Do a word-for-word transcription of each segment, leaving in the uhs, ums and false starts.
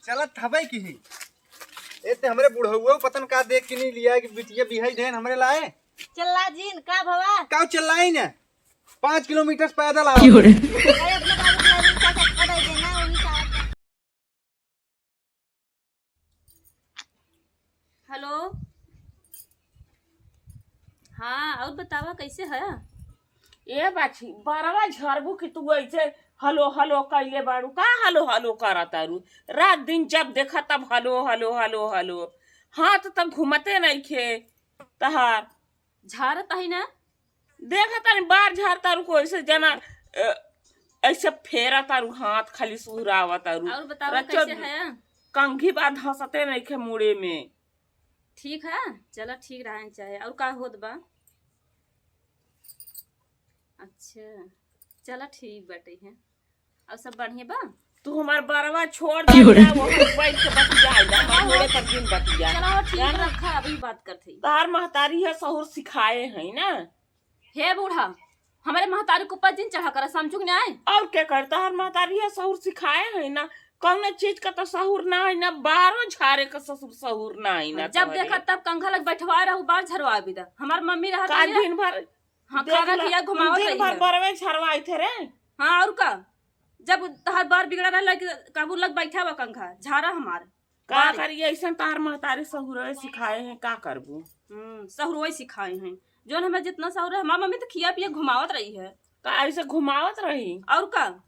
चलत हबै की ही। ए ते हमरे बुढ़उआ पतन का देख के नहीं लिया कि बिटिया बिहाई देन हमरे लाए। चिल्ला जिन, का भवा? का चिल्लाई न? पाँच किलोमीटर से पैदल आओ। क्यों रे? अरे, अपने बाबू के लाए, उनका चक्का दे देना, उनका। हेलो। हाँ, और बतावा, कैसे है? ए बाछी, बरवा झरबू कि तू ऐसे हलो हलो कैले बाड़ू? का हलो हलो करत तारू? रात दिन जब देखा तब हलो हलो हलो हलो। हाथ त घूमते नइखे तहार। झारत ही ना। देखा तनी बार झार तारू को ऐसे जना, अ, ऐसे फेरा तारू हाथ खाली सुहरावा तारू। और बतावा रचो कैसे है? कंघी बा धंसते नइखे मुड़े में। ठीक है, चला ठीक रहन चाहे। और का होत बा? अच्छा, चला ठीक बाटे है। और सब बढ़िया बा? तू हमार बरवा छोड़ दे, जा, वो हम बैठ के बतियाई, जा, हमार हाँ, मुड़े पर दिन बतिया। चला, वो ठीक जाना? रखा, अभी बात करते हैं। तार महतारी है, सहूर सिखाए हैं ना। हे बूढ़ा, हमरे महतारी के ऊपर जिन चढ़ा करा, समझू कि नाहीं? और क्या करता, हर महतारी है सहूर सिखाए है ना, कौनो चीज का तो सहूर ना है ना, बारो झारे का ससुर सहूर ना है ना जब तोहरे। देखा तब कंघा लग बैठवा रहू, बार झरवा बिदा। हमार मम्मी रहत का रही है। दिन भर हाँ, देख खाना ल, खिया घुमावत दिन रही भर है। बरवे झरवाई थे रे। हाँ, और का? जब तहार बार बिगड़ा रहे, लग, काबू लग बैठा बा कंघा, झारा हमार। का बारी। करी, ऐसन तहार महतारी सहुरवे सिखाए हैं, का करबू? हम्म, सहुरवे सिखाए हैं। जौन हमें जितना सहुर है, हमार मम्मी तो खिया पिया घुमावत रही है। का ऐसे घुमावत रही? और का?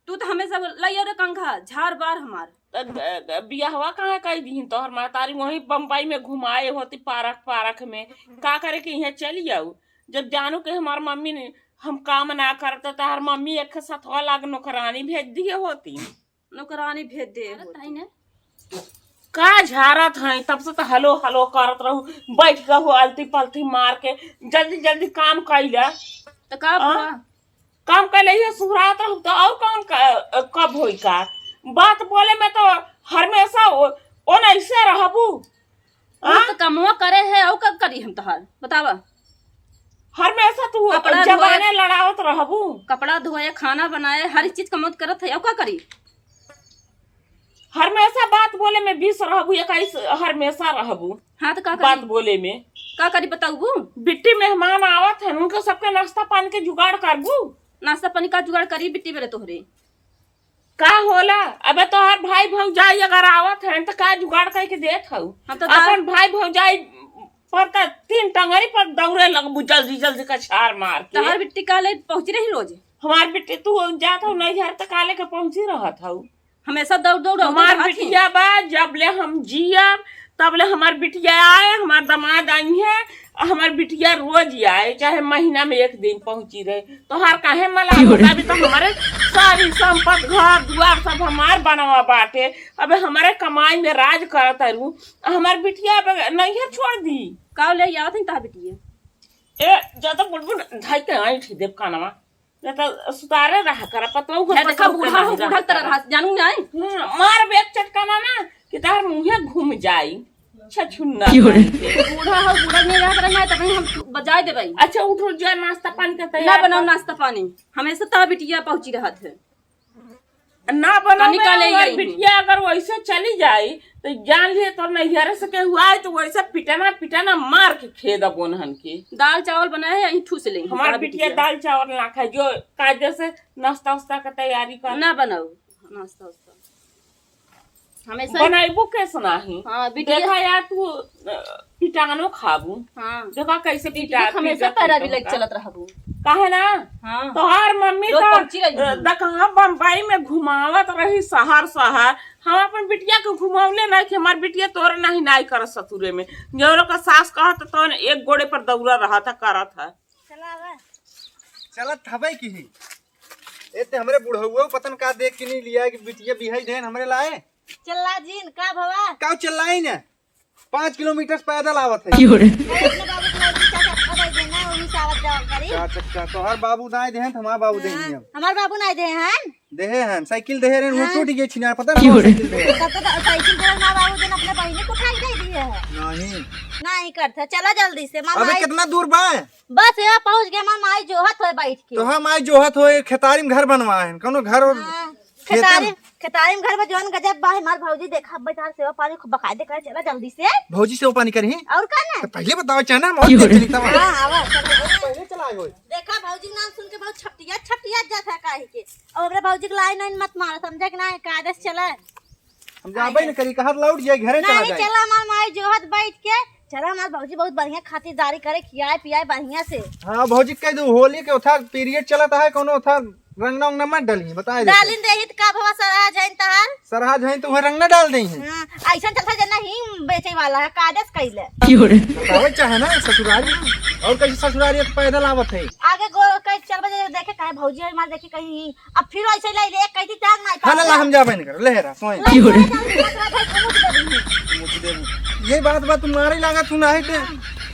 तू तो हमेशा बोल, "लइया रे कंघा, झार बार हमार।" त ग-, ग-, बियाहवा कहाँ कई दीहिन? तोहर महतारी वहीं बम्बई में घुमाए होती पार्क, पार्क में। का करे के इहाँ चली आऊ? जब जानू के हमार मम्मी ने, हम काम ना करत, त तहार मम्मी एक सथवा लाग नौकरानी भेज दिए होती। नौकरानी भेज दे अरे होती। ताई ने। का झारत है, तब से तो हलो हलो करत रहू, बैठ गहू अलती पलती मार के, जल्दी जल्दी काम कइला। त का आ? भवा? काम कइले ही सुहरात रहू, तो और कौन क-, कब होई का? बात बोले में तो हमेशा ओ, ओ ऐसे रहबू। उ हाँ? त कमवा करे है, और का करी हम तहार? बतावा। हमेशा तू कपड़ा जबाने धोए, लड़ावत रहबू। कपड़ा धोए, खाना बनाए, हर चीज कमौत करत है, और का करी? हमेशा बात बोले में बीस रहबू, इक्कीस हमेशा रहबू। हाँ, त का करी? बात बोले में। का करी बताऊ? बिट्टी मेहमान आवत है, उनका सबके नाश्ता पानी के जुगाड़ करबू। नाश्ता पानी का जुगाड़ करी बिट्टी बेरे तोहरे? का होला? अबे तोहार भाई भौजाई अगर आवत हैं, त का जुगाड़ कइके देत हऊ? हम तो दाल अपन भाई भौजाई पर त तीन टंगरी पर दौड़े लगबू, जल्दी जल्दी कछार मार के। तोहार बिट्टी का ले पहुँची रही रोज? हमार बिट्टी तू जात हऊ नैहर, त का लेके पहुँची रहत हऊ? हमेशा दौड़ दौड़ दौड़ हमार रहत ही। बिटिया बा, जब ले हम जियब, तब ले हमार बिटिया आए, हमार दामाद आई है, हमार बिटिया रोज आए, चाहे महीना में एक दिन पहुँची रहे। तोहार काहे मलाल होता? अभी तो हमारे सारी संपत्ति, घर दुआर सब हमार बनवा बाटे। अबे हमारे कमाई में राज करत हरू, हमार बिटिया अब नैहर छोड़ दी। का ले आवत है तोहार बिटिया? ए, ज्यादा बुलबुल धाई के आई थी देव कानवा। ना तो सुतारे रहा करा, पतवा घर हे पर देखा, सब बूढ़ा हो, बूढ़ा तरह रहा, जानू नहीं? हम्म, मार बे एक चटकाना ना कि तार मुँहे घूम जाई। छछुन्ना क्यों रे? बूढ़ा हो, बूढ़ा नहीं रहा करा, नहीं तो हम बजाए देबे। अच्छा, उठ, उठ, जा, नाश्ता पानी के ना तैयार बनाओ कर। नाश्ता पानी, हमेशा ता बिटिया पहुँची रहत है। ना बनाओ, तनिका ले हमार आई। बिटिया अगर वैसे चली जाई, तो जान लिए, तो नैहरे से केहू आए, तो वैसे पिटना, पिटना मार के खेदब ओनहन के। दाल चावल बनाए है, यहीं ठूस ले। हमार बिटिया दाल चावल ना खाए, जो कायदे से नाश्ता उस्ता के तैयारी कर। ना बनाऊ नाश्ता उस्ता। हमेशा बनाइबू कैसे नाही? हाँ, बिटिया। देखा यार, तू, अ, पिटानो खाबू। हाँ। देखा कैसे दीदी पिटा-, हमेशा पिटा पैरा भी लग चलत रहबू। काहे ना? हाँ। तोहार मम्मी रोज तो, पहुंची रही अ, हूँ। देखा बम्बई में घुमावत रही शहर, शहर। हम अपन बिटिया के घुमावले ना कि हमार बिटिया तोरे नहीं, नहीं कर ससुरे में। जो लोग का सास कहत तो एक गोड़े पर दौड़ा रहत है, करत है। चला आवा। चलत हबै की ही। ए ते हमरे बुढ़उआ पतन का देख के नहीं लिया कि बिटिया बिहाई देन हमरे लाए। चिल्ला जिन, का भवा? का चिल्लाई ने? पाँच किलोमीटर से पैदल आवत है। क्यों रे? अरे अपने बाबू को लौटी चाचा पकड़ देना, वही से आवत जावत करी। चार चक्का, तोहर बाबू नाई देहन, हमार बाबू देहन हाँ, हम। हमार बाबू नाई देहन। देहे हन, साइकिल देहे रहन, वो हाँ। टूट गई छिनार, पता ना क्यों कौन रे? साइकिल देहे। तब तो साइकिल देहन, हमार बाबू देहन अपने बहिनी को उठाई दे दिए है। नहीं। नहीं करते, चला जल्दी से, मामा अबे आई। कितना दूर बा? बस यहाँ पहुँच गए, हमार माई जोहत होए बैठ के। तो हम आई जोहत होए, खेतारी में घर बनवाए हैं, कौनो घर और हाँ, खेते खेतारी। में? खेतारी में घर में जौन गजब बा, हमार भौजी देखा, अब तार सेवा पानी खूब बकायदे करे, चला जल्दी से। भौजी सेवा पानी करही? और का ना? तो पहले बताओ, चाहे ना हम और क्यों देख रे? चली तब। हाँ, आवा, चला। पहले चला आए होई। देखा, भौजी के नाम सुन के बहुत छपटिया, छपटिया जात है काहे के। और हमरे भौजी के लाइन वाइन मत मारो, समझे कि ना, कायदे से चला। हम जाबे न करी, कहा लौट जाए, घरे चला नहीं, जाए। चला, हमार माई जोहत बैठ के, चला, हमार भौजी बहुत बढ़िया खातिरदारी करे, खियाए पियाए बढ़िया से। हाँ, भौजी कह दू, होली के उठा पीरियड चलत है, कोनो उठा रंगना उंगना मत डाली, बताए दे। डालिन देही त का भवा सरहा जाइन तहार? सरहा जाइन त उहे रंगना डाल देही। हाँ, ऐसन चलता जे नहीं बेचे वाला है, कायदे से कैले। क्यों रे? बतावे चाहे ना ससुरारी, और कैसे ससुरारी है तो पैदल आवत है। आगे गोर कह चल बजे देखे काहे भौजी है मार देखे कहीं, अब फिर ऐसे ले ले कह दी टांग नहीं हाँ, ना, ला, पावे। हम जाबे नहीं कर, ले रहा, सोए। ले, क्यों रे? ले, जल्दी से, जल्दी से, जल्दी से। मुझे दे। ये बात बा, तुम्हारे लगा तू नहीं थे।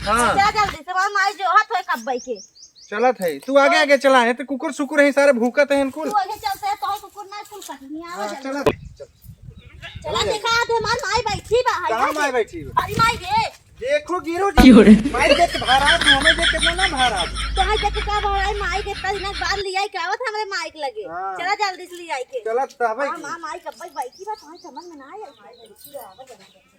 हाँ। चला जल्दी से, हमार माई जोहत होए कब्बई के। चलत है, तू आगे आगे चला है, तो कुकुर सुकुर है सारे भूकत हैं इनको। तू आगे चलते है, तो कुकुर ना सुन सकी, यहाँ आ हाँ, जा। चला, चल। चला देखा, आज हमार माई बैठी बा, है कहाँ ना? माई बैठी बा? अरे माई रे। देखो गिरो जी, क्यों रे? माई देख के भारा, तू हमें देख कितना ना भारा। तो है देख के का भारा है, माई के इतना दिन बाद लिया है, क्या आवत हमरे माई के लगे? हाँ। चला जल्दी से लिया के। चला तबे हाँ, की। माँ, माई कब्बई बैठी बा, तुम्हें समझ में ना आया, माई बैठी बा, आवा जल्दी से।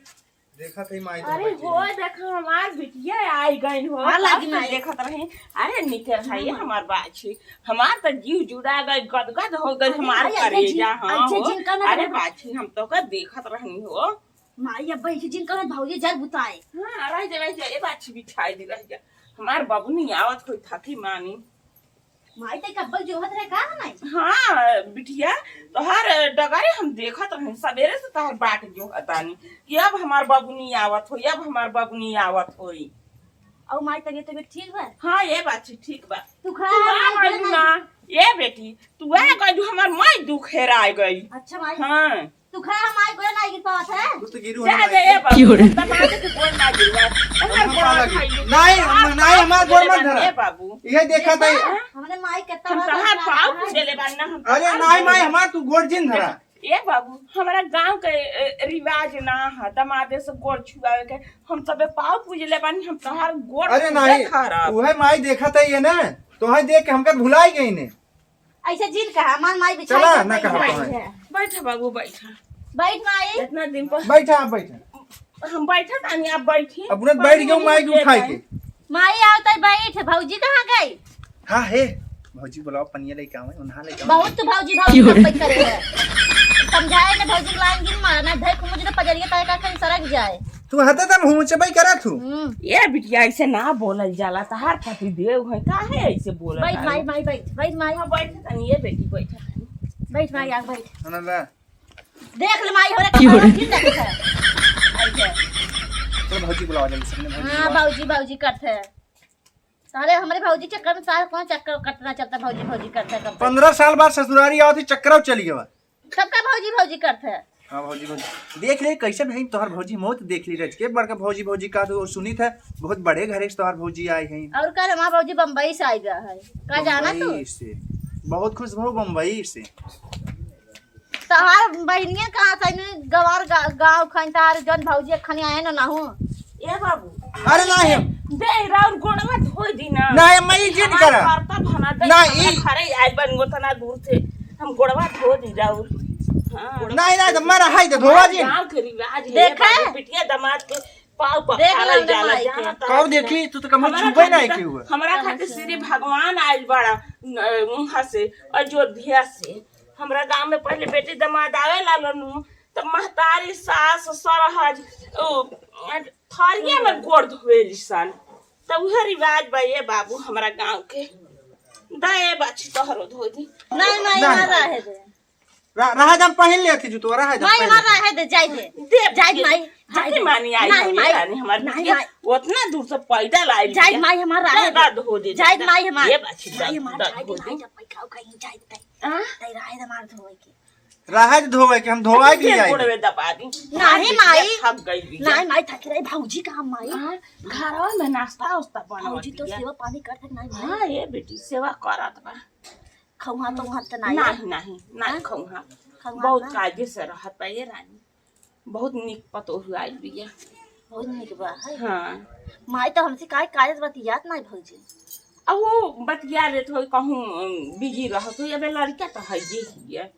देखा थे माई तो अरे बैठी हो, है। देखा हमार बिटिया आई गई हो। हाँ, लागी कब से माई। देखत रही। अरे निकर है ये हाँ। हमार बाछी। हमार तो जीव जुड़ा गई, गदगद हो गई अरे हमार माई, ऐसे करेजा। जिन-, हाँ ऐसे हो। जिनका ना अरे देखा। बाछी, हम तो का देखत रहनी हो। माई, अब बैठी जिनका ना भौजी जर बुताए। हाँ, रह जा, रह जा, ए बाछी बिठाई दी, रह जा। हमार बबुनी आवत होई थाकी मानी। माई, ते कब्बल जोहत रहे का हमाई? हाँ, बिटिया, तोहार डगरे हम देखत रहनी, सबेरे से तोहार बाट जोहतानी कि अब हमार बबुनी आवत होई, अब हमार बबुनी आवत होई। और माई, तबियत, तबियत ठीक बा? हाँ, ये बात ठीक, ठीक बा। तू खा, तू आ माई, गइलू बोला ना। ना। ये बेटी, तू आ गइलू, हमार माई दुख हेराय गई। अच्छा माई। हाँ। तू खा, हम आई गोड़ ना गिर पावत है। तू तो गिरू जा, हम जा, आई। ए बाबू, क्यों रे? दमाद के गोड़ ना गिरवा। तोहर हम गोड़ पाला खाई गिर। ली। नहीं, तोहार हम, नहीं, हमार गोड़ मत धरा। ए बाबू। ये देखा था। देखा, हमने माई के हम तमाम तोहार पाँव पूजे ले बानी ना, हम अरे तोहार नहीं गोड़ माई, हमार तू गोड़ जिन धरा। ए बाबू, हमारा गांव के, ए, रिवाज ना है, दमादे से गोड़ छुआवे के। हम सबे पाँव पूजे ले बानी, हम तोहार गोड़ अरे पूजे नहीं, खराब। उहे माई देखा था ये ना, तोहे देख के हमका भुलाई गई ने। ऐसे जिन कहा, हमार माई बिछाई चला, दे, ना बैठ कहा जाए। पाए। बैठ बाबू, बैठ। बैठ माई। इतना दिन पर बैठा, आप बैठा। हम बैठा तानी, आप बैठी। अब उन्हें बैठ गयो माई के उठाई के। माई आओ तो बैठ, भौजी कहाँ गई? हाँ हे, भौजी बुलाओ, पनिया लेके आवे, उन्हा लेके आवे। बहुत तू भौजी, भौजी क्यों रे? बात करे है। समझाए ना भौजी के लाइन गिन मारा, ना धर को मुझे तो पजरिया तय का कहीं सरक जाए। तू हते तब हुचबई करत हूँ। हम्म। ये बिटिया, ऐसे ना बोलल जाला, तहार पति देव है, काहे ऐसे बोलत बैठ तारू? माई, माई, बैठ, बैठ माई। हाँ, बैठ तनी, ये बेटी, बैठ तनी। बैठ माई, आ बैठ। सुनल बा? देख ले माई, हमरे की हो कपार रे? ठीक लगे है। ऐसे। चलो भौजी बुलावा जल्दी से, हमने भौजी हाँ, बुलावा। भौजी, भौजी करते हैं। सारे हमरे भौजी चक्कर में सारे कौन चक्कर कटना चलता, भौजी, भौजी करते हैं कब तक। पन्द्रह साल बाद ससुरारी आवत ही, चक्कर चली गवा। सबका भौजी भौजी करत है। हाँ भौजी, भौजी। देख ले कैसे बहन तोहर भौजी मौत देख ली रच के, बड़का भौजी भौजी का तो सुनित है, बहुत बड़े घरे से तोहर भौजी आई हैं। और कल हमार भौजी बम्बई से आई गया है, का जाना तू? बम्बई से। बहुत खुश भऊ बम्बई से। तोहार बहिनिया कहाँ से ने गवार गा-, गाँव खाइन तोहार जौन भौजी अखनी आए न ना हो। ए बाबू। अरे ना है। दे राउर गोड़वा धोई दी ना। ना है, मैं ये जिद हमार करा। करता भना दे, ना, हमरा ई घरे आइल बन गोतना दूर से। हम गोड़वा धो दी राउर। हाँ। नहीं, नहीं, तो मरा है, तो धोवा जी। गाँव के रिवाज है, देखा? बाबू, बिटिया दामाद के पाँव देख पखारल लो ना जाला, माई के। जाना तो कब देखी? तू तो कम हमरा छुपे खातिर नहीं तो, की हुआ। हमरा खातिर श्री भगवान आइल बड़ा, न, वहाँ से, अयोध्या से। हमरा गाँव में पहले बेटी दामाद आवे ला लनु, त महतारी सास सरहज, उ, थरिया में गोड़ धोवेली सन। त उहे रिवाज बा ये बाबू हमरा गाँव के। दा ए बाछी तोहरो धो दी। नहीं, नहीं, नहीं। ना रहे दे। रा-, रहा दम पहिन लेती जूतवा, रहा दम माई, पहिन हमार लेती। रहे दे, जाए दे। दे जाए दे। माई, जाए हती दे। मानी आई नहीं, हमारी माई। रानी, हमारी नहीं, बिटिया माई। उतना दूर से पैदल आई जाए बिटिया। माई, हमार रहे दे। दर्द हो दे, जाए दर्द। माई, हमार। ये बाछी माई, दर्द, हमार दर्द जाए हो माई, दे। जब पैसा उखाई, जाए दे। हाँ? नहीं, रहे दे, हमार धोए के। रहे दे धोए के, हम धोए के लिए आई। गोड़वे दबा दी। नहीं, माई। थक गई बिटिया। नहीं, माई, थक रही, भौजी का हम, माई। हाँ, घरवा में नाश्ता उस्ता बनवा भौजी तो दिया। सेवा पानी करत है, नहीं, माई। हाँ, ये बेटी, सेवा करत बा। खौहा तो वहाँ त नाही। नाही, नाही, नाही हाँ? खौहा। खौहा बहुत ना? कायदे से रहत बा ये रानी। बहुत निक पतोहू आइल बिया। बहुत निक बा, है? हाँ। माई तो हमसे काहे काहे से बतियात नाही भौजी। अब वो बतिया लेत होई, कहूँ, अम, busy रहत होई, अबे लड़का तो है ये ही है।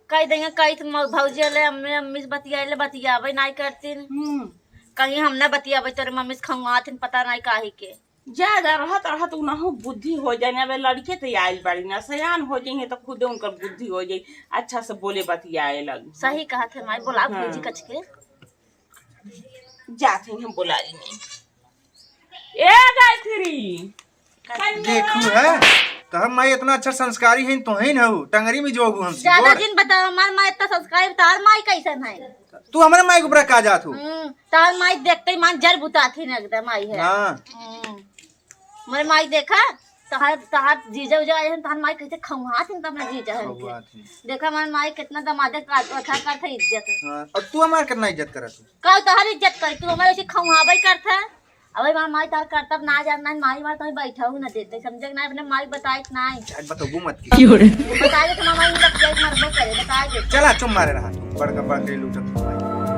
कहि देंगे, कहि तो मौ-, भौजी ले, अम्मी, अम्मी से बतियाइले, बतियाबे नाहीं करतीन। हम्म। कहीं हम ना बतियाबे, तोरे मम्मी से खंगाथिन, पता नाहीं काहे के। जा, जा, रहत, रहत उनहु बुद्धि होइ जाए ना। अबे लड़के तो आइल बाड़ी ना, सयान होइ जाइहैं तो खुदे उनकर बुद्धि होइ जाई, अच्छा से बोले बतियाए लगी। सही कहत है माई, बोला हाँ। भौजी कछ के। जात है हम बोला लेंगे। ए गायत्री, देखू है, तोहर माई इतना अच्छा संस्कारी है, तोहई न हो, टंगरी में जो हमसे ज्यादा बोल। जिन बताओ, हमार माई इतना संस्कारी, तोहर माई कैसन है? तू हमरे माई के ऊपर का जात हो? हम्म, तोहर माई देखते ही मान जर बुताथिन एकदम आई है। हाँ। हम्म। मोरे माई देखा, तोहार, तोहार जीजा उजा आए हैं, तोहार माई कैसे खौहात हैं, तो अपना जीजा है खौहात हैं। देखा हमार माई कितना दमादे का, अच्छा करत है इज्जत। हाँ, और तू हमार कितना इज्जत करत हो? का तोहार इज्जत करी, तू हमारे ऐसे खौहाबे करत है। अब हमार माई तोहार करतब ना जानना है, माई हमार तोहे बैठा हूँ ना देते, समझे कि ना, अपने माई बताए कि ना। आज बताबू मत की। क्यों रे? बता दे तो मामा, ये बतिया मरबो करे, बता दे। चला चुप मारे रहा तू, बड़का बड़के लूटत।